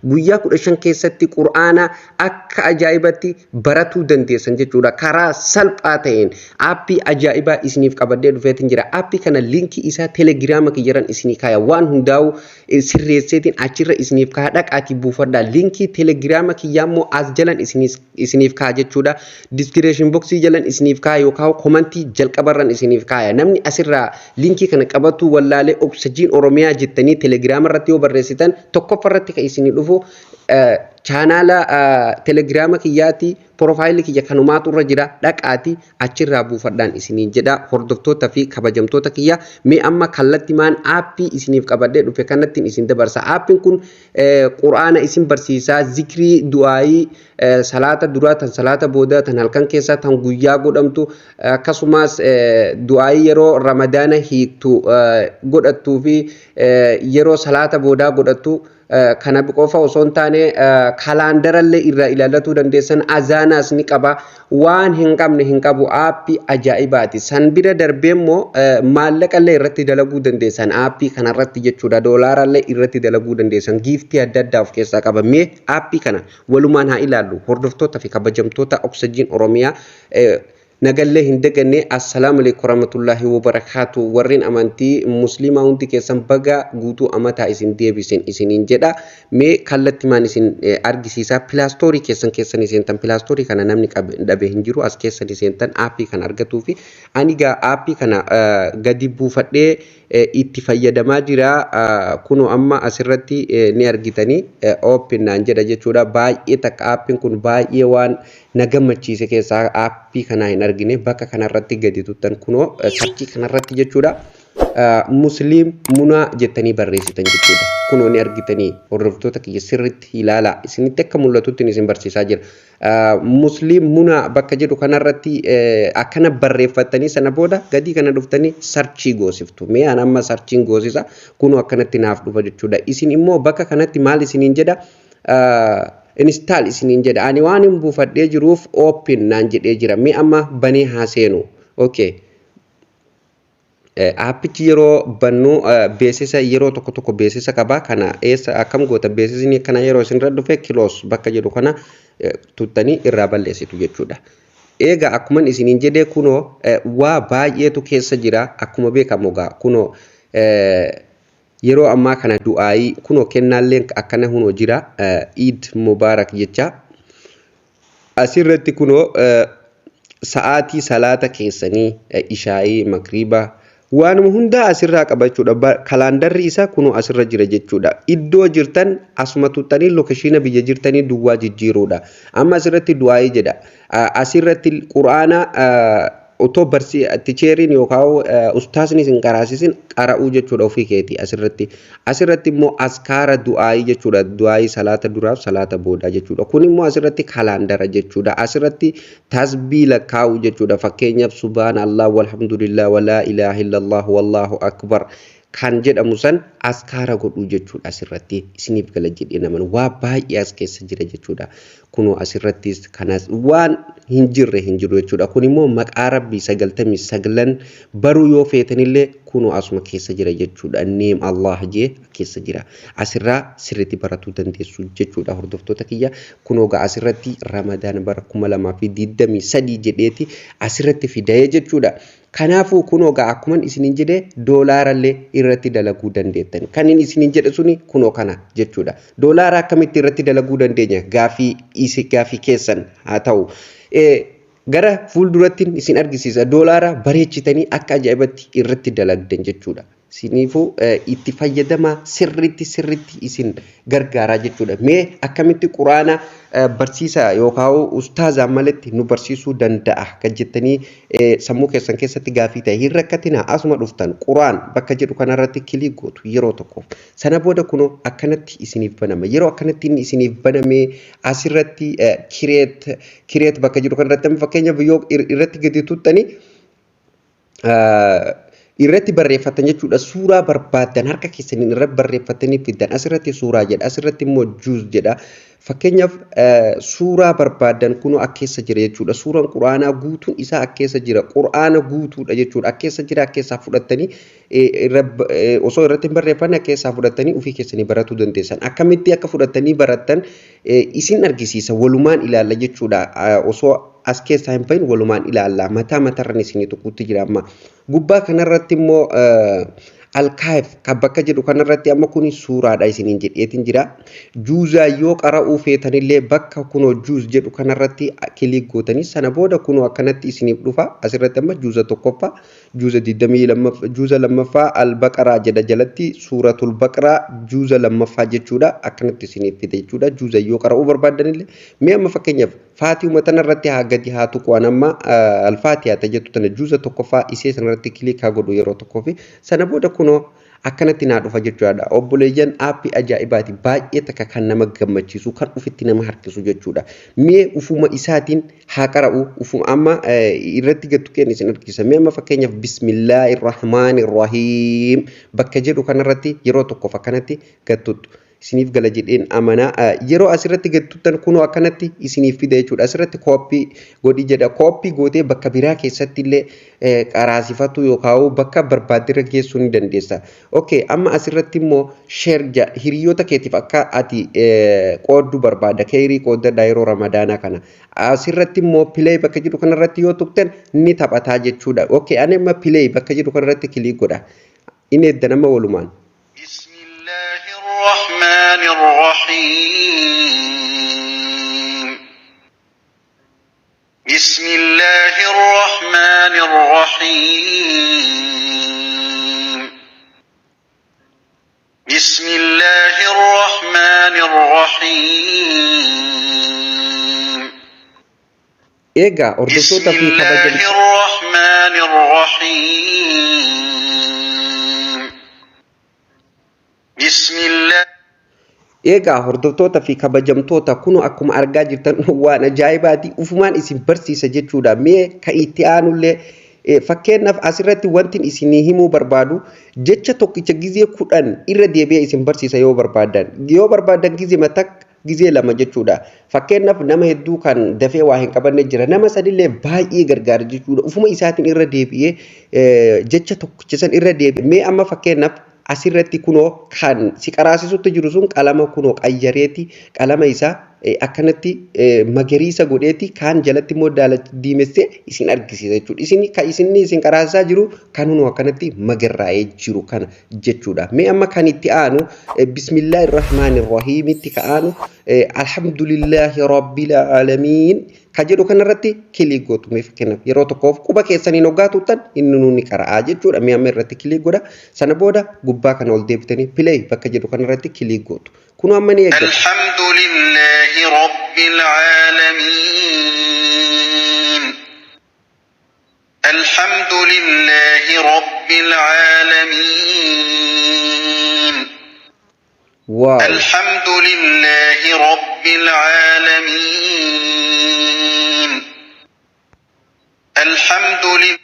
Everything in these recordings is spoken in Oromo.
Guyyaa 15 keessatti Qur'aana akka ajaa'ibatti baratuu dandeessan jechuudha. Karaa salphaa ta'een aappii ajaa'ibaa isiniif qabadhee dhufeetiin jira. Aappii kana liinkii isaa telegiraama kiyyarran isinii kaaya. Waan hundaa'u sirreesseetiin achirra isiniif kaaya, dhaqaatii buufadhaa. Liinkii telegiraama kiyyaa immoo as jalan isiniif kaaya jechuudha. Description boxii jalan isiniif kaaya yookaan komantii jalqabarran isiniif kaaya. Namni asirraa liinkii kana qabatu wallaalee, Oksijiin Oromiyaa jettanii telegiraama irratti yoo barreessitan, tokkoffaa irratti kan isinii dhufu chaanaala telegiraama kiyyaati. Porofaayilli kiyya kanumaatu irra jira, dhaqaati achirraa buufadhaan isiniin jedha. Hordoftoota fi kabajamtoota kiyya, mee amma kallattimaan aappii isiniif qabadhee dhufe kanattiin isin dabarsa. Aappiin kun Quraana isin barsiisaa, zikrii, du'aayii, salaata duraa, tan salaata boodaa, tan halkan keessaa, tan guyyaa godhamtu, akkasumas du'aayii yeroo Ramadaana hiiktu godhattuu fi yeroo salaata boodaa godhattu. Kana qofa osoo hin taane, kalaandarallee irraa ilaallatuu dandeessan. Azaanaas ni qaba. Waan hin qabne hin qabu. Aappii ajaa'ibaati. San bira darbee immoo maallaqallee irratti dalaguu dandeessan aappii kanarratti jechuudha. Doolaarallee irratti dalaguu dandeessan. Giiftii adda addaa of keessaa qaba. Mee aappii kana walumaan haa ilaallu. Hordoftoota fi kabajamtoota Oksijiin Oromiyaa, nagallee hin daganne. Assalaamu alaikum warahmatullaahi wabarakaatu. Warreen amantii Musliimaa hundi keessan, baga guutuu amataa isin deebisin isiniin jedha. Mee kallattimaan isin argisiisa. Play Storeii keessan keessanii seentan. Play Storeii kana namni dhabe hin jiru. As keessanii seentan aappii kana argatuu fi ani gaa aappii kana gadi buufadhee itti fayyadamaa jira. Kunoo amma asirratti ni argitanii, open naan jedha jechuudha. Baay'ee takka aappiin kun baay'ee waan na gammachiise keessaa aappii kanaa hin argine. Bakka kanarratti gadi tuttan, kunoo searchii kanarratti jechuudha. Musliim Munaa jettanii barreessitan jechuudha. Kunoo ni argitanii, hordoftoota kiyya, sirriitti ilaalaa, isinitti akka mul'atutti isin barsiisaa jira. Musliim Munaa bakka jedhu kanarratti akkana barreeffattanii, sana booda gadii kana dhuftanii searchii goosiftu. Mee an amma searchiin goosisa, kunoo akkanatti naaf dhufa jechuudha. Isin immoo bakka kanatti maal isiniin jedha? Install isiniin jedha. Ani waan hin buufadhee jiruuf open naan jedhee jira. Mee amma banee haa seenu. Okay. Aappichi yeroo bannu beeksisa yeroo tokko tokko beeksisa qaba. Kana eessa akkam goota? Beeksisni kana yeroo isinirra dhufe, close bakka jedhu kana tuttanii irraa balleessitu jechuudha. Egaa akkuma isiniin jedhee, kunoo waa baay'eetu keessa jira. Akkuma beekamu egaa kunoo yeroo ammaa kana du'aayii, kunoo kennaalleen akkana hunoo jira, Iid Mubaarak jecha. Asirratti kunoo sa'aatii salaata keessanii, ishaayii, makriiba, waanuma hundaa asirraa qaba jechuudha. Kalaandarri isaa kunoo asirra jira jechuudha. Iddoo jirtan asuma tuttanii locationa biyya jirtanii duwwaa jijjiiruudha. Amma asirratti du'aayii jedha. Asirratti Quraana otoo barsi teacheriin yookaan ustaasni isin qaraasisin qara'uu jechuudha ofii keetii asirratti. Asirratti immoo askaara du'aayii jechuudha. Du'aayii salaata duraaf salaata boodaa jechuudha. Kun immoo asirratti kalaandara jechuudha. Asirratti tasbii lakkaa'uu jechuudha. Fakkeenyaaf subhaan Allah, walhamdulillah, walaa ilaaha illallah, wallahu akbar kan jedhamu san askaara godhuu jechuudha asirratti. Isiniif gala jedhee naman. Waa baay'ee as keessa jira jechuudha. Kunoo asirrattis kanas waan hin jirre hin jiru jechuudha. Kun immoo maqaa Rabbii 99 baruu yoo feetanillee, kunoo asuma keessa jira jechuudha. Name Allah jee keessa jira. Asirraa sirriitti baratuu dandeessu jechuudha, hordoftoota kiyya. Kunoo gaa asirratti Ramadaan bara 2023 jedheeti asirratti fidee jechuudha. Kanaafuu kunoo gaa akkuman isiniin jedhe, doolaarallee irratti dalaguu dandeettan. Kan inni isiniin jedhe suni kunoo kana jechuudha. Doolaara akkamitti irratti dalaguu dandeenya? Gaafii keessan haa ta'u. Gara fuulduratti isin argisiisa. Doolaara bareechitanii akka ajaa'ibatti irratti dalagdan jechuudha. Isiniifuu itti fayyadamaa, sirriitti sirriitti isin gargaaraa jechuudha. Mee akkamitti Quraana barsiisaa yookaan ustaazaan malatti nu barsiisuu danda'a kan jettanii sammuu keessan keessatti gaafii ta'e, hin rakkatinaa. Asuma dhuftan Quraan bakka jedhu kanarratti click gootu yeroo tokkoof. Sana booda kunoo akkanatti isiniif banama. Yeroo akkanatti inni isiniif banamee, asirratti create bakka jedhu kanarratti amma fakkeenyaaf yoo irratti gadi tuttanii, Irratti barreeffatan jechuudha. Suuraa barbaaddan harka keessaniin irratti barreeffatanii fiddan. Asirratti suuraa jedha. Asirratti immoo juuz jedha. Fakkeenyaaf, suuraa barbaaddan kunoo akkeessa jira jechuudha. Suuraan quraanaa guutuun isaa akkeessa jira. Quraana guutuudha jechuudha. Akkeessa jira, akkeessaa fudhattanii osoo irratti hin barreeffanne akkeessaa fudhattanii ofii keessanii baratuu dandeessan. Akkamitti akka fudhattanii barattan isin argisiisa, walumaan ilaalla jechuudha. Osoo as keessaa hin bahin walumaan ilaalla. Mataa matarran isinii tuquutti jira amma. Gubbaa kanarratti immoo Alkaayif kan bakka jedhu kanarratti amma kuni suuraadha isiniin jedheetiin jira. Juuzaa yoo qara'uu feetanillee bakka kunoo juuz jedhu kanarratti click gootanii sana booda kunoo akkanatti isiniif dhufa. Asirratti amma juuza tokkoffaa, juuza 22, juuza lammaffaa Albaqaraa jedha, jalatti Suuratul Baqaraa juuza lammaffaa jechuudha. Akkanatti isiniif fida jechuudha. Juuza yoo qara'uu barbaaddanillee mee amma fakkeenyaaf Faatihuma tanarratti haa gadi haa tuqu. An amma Alfaatihaa ta jettu tana juuza tokkoffaa isee sanarratti click haa godhu yeroo tokkoo fi sana booda kunoo akkanatti naa dhufa jechuudha. Obboleeyyan, aappii ajaa'ibaati, baay'ee takka kan nama gammachiisu, kan ufitti nama harkisu jechuudha. Mee ufuma isaatiin haa qara'u, ufuma amma irratti gad tuqeen isin argisiisa. Mee amma fakkeenyaaf Bismillaahi Rahmaani Rahiim bakka jedhu kanarratti yeroo tokkoof akkanatti gad tuttu. Isiniif gala jedheen amana. Yeroo asirratti gad tuttan kunoo akkanatti isiniif fida jechuudha. Asirratti copy godhi jedha. Copy gootee bakka biraa keessatti illee qaraasifatu yookaan bakka barbaadde geessuu ni dandeessa. Okay, amma asirratti immoo share jedha. Hiriyoota keetiif akka ati qooddu barbaada. Keerii qooddadha yeroo Ramadaanaa kana. Asirratti immoo play bakka jedhu kanarratti yoo tuqtan ni taphataa jechuudha. Okay, ani amma play bakka jedhu kanarratti click godha. Inni edda nama walumaan. بسم الله الرحمن الرحيم. بسم الله الرحمن الرحيم. بسم الله الرحمن الرحيم. Egaa بسم hordoftoota fi الله kabajamtoota الرحمن الرحيم. بسم الله Egaa hordoftoota fi kabajamtoota, kun akkuma argaa jirtan waan ajaa'ibaati. Ufumaan isin barsiisa jechuudha. Mee kan itti aanullee, fakkeenyaaf asirratti wanti isinii himuu barbaadu, jecha tokkicha gizee 10 irra deebi'ee isin barsiisa yoo barbaadan. Yoo barbaadan gizee takka, gizee lama jechuudha. Fakkeenyaaf, nama hedduu kan dafee waa hin qabanne jira. Nama sanillee baay'ee gargaara jechuudha. Ufuma isaatiin irra deebi'ee jecha tokkicha san irra deebi'ee. Mee amma fakkeenyaaf asirratti kunoo kan si qaraasisutti jiru sun qalama kunoo qayyareeti, qalama isaa akkanatti magariisa godheeti, kaan jalatti immoo diimessee isin argisiisa jechuudha. Isin kan isinni isin qaraasisaa jiru kan kunoo akkanatti magarraa'ee jiru kana jechuudha. Mee amma kan itti aanu, Bismillaahi Rahmaani Rahiimitti ka aanu, Alhamdulillaahi Rabbil Aalamiin ka jedhu kanarratti click gootu. Mee fakkeenyaaf yeroo tokkoof quba keessaniin hoggaa tuuttan inni nuuni qara'aa jechuudha. Mee amma irratti click godha. Sana booda gubbaa kana ol deebitanii play bakka jedhu kanarratti click gootu. Kun amma ni eeggatu. الحمد لله رب العالمين. الحمد لله رب العالمين. Wow! الحمد لله رب العالمين. الحمد لله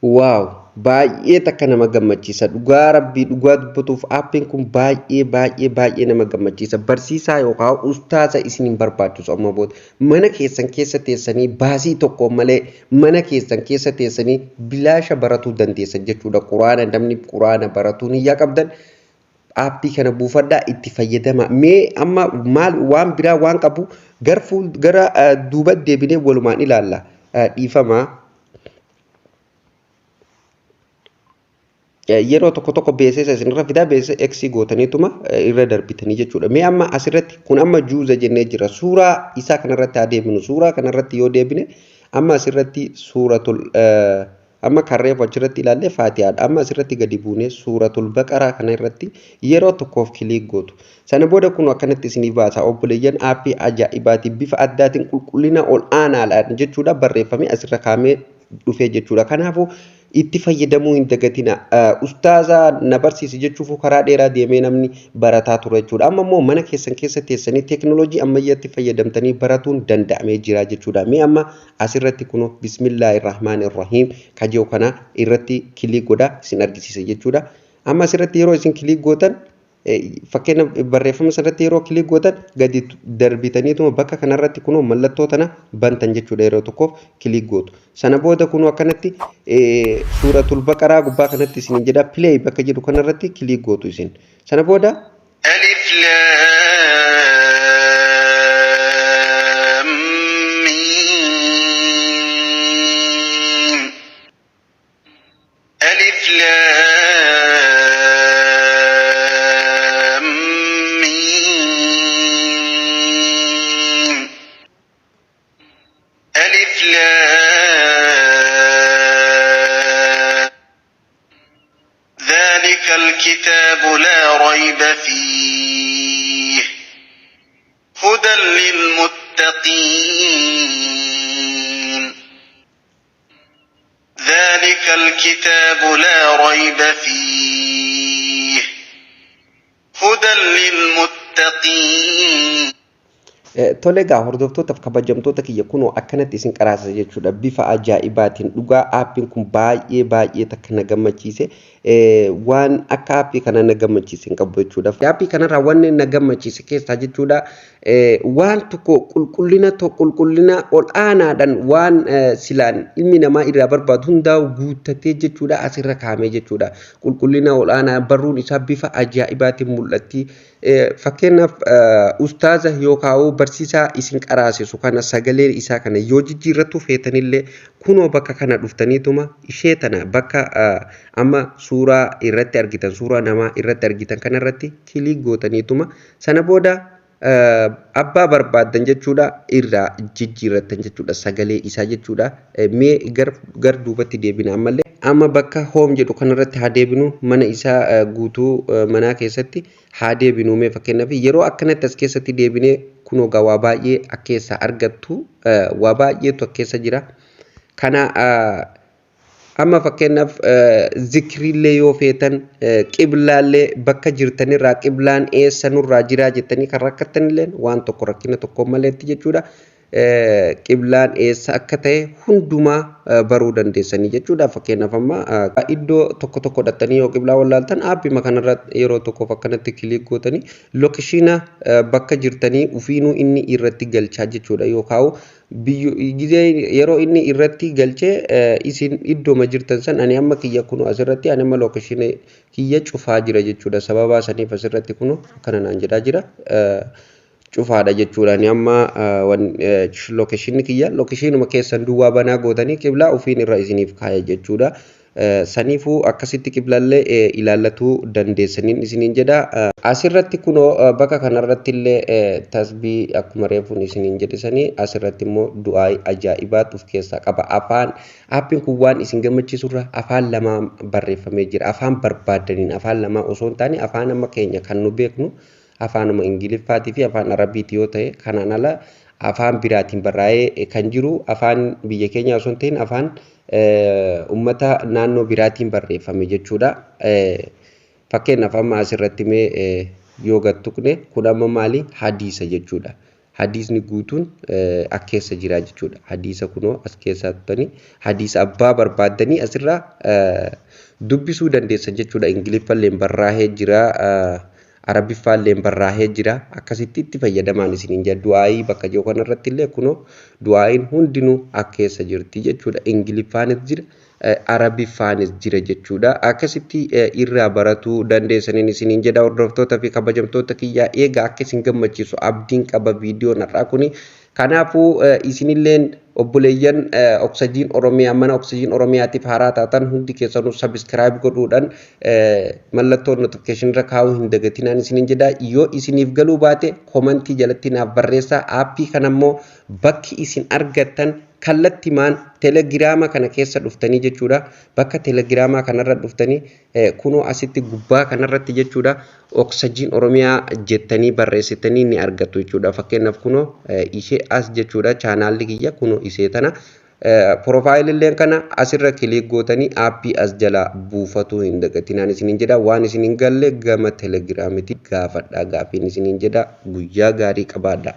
Wow! Baay'ee takka nama gammachiisa. Dhugaa Rabbii, dhugaa dubbatuuf aappiin kun baay'ee baay'ee baay'ee nama gammachiisa. Barsiisaa yookaan ustaaza isin hin barbaachisu amma booda. Mana keessan keessa teessanii baasii tokko malee mana keessan keessa teessanii bilaasha baratuu dandeessan jechuudha. Quraana, namni quraana baratuu niyyaa qabdan, aappii kana buufadhaa, itti fayyadama. Mee amma maal waan biraa waan qabu gara duuba deebinee walumaan ilaalla. Dhiifama. Yeroo tokko tokko beeksisa isinirra fidaa, beeksisa X gootaniituma irra darbitanii jechuudha. Mee amma asirratti kun amma juuza jennee jira. Suuraa isaa kanarratti haa deebinu. Suuraa kanarratti yoo deebine, amma asirratti suuratul amma kan reefu achirratti ilaallee Faatihaadha. Amma asirratti gadi buunee Suuratul Baqaraa kana irratti yeroo tokkoof click gootu. Sana booda kun akkanatti isinii baasa. Obboleeyyan, aappii ajaa'ibaati. Bifa addaatiin qulqullina ol aanaadhaan jechuudha barreeffamee asirra kaa'amee dhufee jechuudha. Kanaafuu Itti fayyadamuu hin dagatina. Ustaaza na barsiisi jechuuf karaa dheeraa deemee namni barataa ture jechuudha. Amma immoo mana keessan keessa teessanii teekinooloojii ammayyaatti fayyadamtanii baratuun danda'amee jira jechuudha. Mee amma asirratti kunoo bismillaahi rahmaani rahiim kajoo kana irratti click godhaa isin argisiisa jechuudha. Amma asirratti yeroo isin click gootan, fakkeenya barreeffama sanarratti yeroo click gootan, gadi darbitaniituma bakka kanarratti kunoo mallattoo tana bantan jechuudha, yeroo tokkoof click gootu. Sana booda kunoo akkanatti Suuratul Baqaraa gubbaa kanatti isin jedha, play bakka jedhu kanarratti click gootu isin. Sana booda ألف لام ميم ألف لام ميم ألف لام ذلك الكتاب لا ريب فيه هدى للمتقين ذلك الكتاب لا ريب فيه هدى للمتقين. Tole egaa, hordoftootaaf kabajamtoota kiyya, kunoo akkanatti isin qaraasa jechuudha bifa ajaa'ibaatiin. Dhugaa aappiin kun baay'ee baay'ee takka na gammachiise. Waan akka aappii kana na gammachiise hin qabu jechuudha. Aappii kanarraa wanni na gammachiise keessaa jechuudha, waan tokko qulqullina ol aanaadhaan waan silaan ilmi namaa irraa barbaadu hundaa guuttatee jechuudha asirra kaa'amee jechuudha. Qulqullina ol aanaa, barruun isaa bifa ajaa'ibaatiin mul'atti. Fakkeenyaaf, ustaaza yookaan barsiisaa isin qaraasisu kana sagalee isaa kana yoo jijjiirrattu feetanillee, kunoo bakka kana dhuftaniituma ishee tana bakka amma suuraa irratti argitan, suuraa namaa irratti argitan kanarratti click gootaniituma, sana booda abbaa barbaaddan jechuudha irraa jijjiirrattan jechuudha, sagalee isaa jechuudha. Mee gar duubatti deebina ammallee. Amma bakka home jedhu kanarratti haa deebinu, mana isaa guutuu manaa keessatti haa deebinu. Mee fakkeenyaaf yeroo akkanatti as keessatti deebinee, kunoo waa baay'ee akka keessaa argattu, waa baay'eetu as keessa jira. Kana amma fakkeenyaaf zikriillee yoo feetan, qiblaallee bakka jirtanirraa qiblaan eessa nurraa jiraa jettanii kan rakkattanillee, waan tokko rakkina tokko maleetti jechuudha. Qiblaan eessa akka ta'e hundumaa baruu dandeessanii jechuudha. Fakkeenyaaf, amma iddoo tokko tokko dhattanii yoo qiblaa wallaaltan, aappima kanarra yeroo tokkoof akkanatti click gootanii location bakka jirtanii ufiinuu inni irratti galchaa jechuudha. Yookaan yeroo inni irratti galchee isin iddooma jirtan san, ani amma kiyya kunu asirratti, ani amma location kiyya cufaa jira jechuudha. Sababa saniif asirratti kunu akkana naan jedhaa jira. Cufaadha jechuudha. Ani amma locationni kiyya, locationuma keessan duwwaa banaa gootanii qiblaa ofiin irra isiniif kaaya jechuudha. Saniifuu akkasitti qiblallee ilaallatuu dandeessaniin isiniin jedha. Asirratti kunoo bakka kanarratti illee tasbii akkuma reefuun isiniin jedhisanii, asirratti immoo du'aa ajaa'ibaatu of keessaa qaba. Afaan aappiin kun waan isin gammachiisurra afaan lamaa barreeffamee jira. Afaan barbaaddaniin, afaan lamaa osoo hin taane, afaan amma keenya kan nu beeknu afaanuma Ingiliffaatii fi afaan Arabiiti yoo ta'e, kanaan ala afaan biraatiin barraa'ee kan jiru, afaan biyya keenyaa osoo hin ta'in afaan uummata naannoo biraatiin barreeffame jechuudha. Fakkeenyaaf, amma asirratti mee yoo gad tuqne, kun amma maali? Hadiisa jechuudha. Hadiisni guutuun as keessa jira jechuudha. Hadiisa kunoo as keessaa tuqxanii hadiisa abbaa barbaaddanii asirraa dubbisuu dandeessan jechuudha. Ingiliffallee barraa'ee jira. Arabiffaallee barraa'ee jira. Akkasitti itti fayyadamaan isiniin jedha. Du'aayii bakka jiru kanarratti illee kunoo du'aayiin hundinuu as keessa jirti jechuudha. Ingiliffaanis jira. Arabiffaanis jira jechuudha. Akkasitti irraa baratuu dandeessaniin isiniin jedha, hordoftoota fi kabajamtoota kiyyaa. Eegaa akka isin gammachiisu abdiin qaba viidiyoon har'aa kuni. Kanaafuu isinilleen obboleeyyan Oksijiin Oromiyaa, mana Oksijiin Oromiyaatiif haaraa taatan hundi keessanuu subscribe godhuudhaan mallattoo notification irra kaa'uu hin dagatinaan isiniin jedha. Yoo isiniif galuu baate comment jalatti naaf barreessaa. Aappii kana immoo bakki isin argattan kallattimaan telegiraama kana keessa dhuftanii jechuudha. Bakka telegiraamaa kanarra dhuftanii kunoo asitti gubbaa kanarratti jechuudha, Oksijiin Oromiyaa jettanii barreessitanii ni argattu jechuudha. Fakkeenyaaf, kunoo ishee as jechuudha, chaanaalli kiyya kunoo ishee tana. Profile illeen kana asirra click gootanii aappii as jalaa buufatuu hin dagatinaan isiniin jedha. Waan isin hin galle gama Telegiraamitti gaafadhaa, gaafiin isiniin jedha. Guyyaa gaarii qabaadha.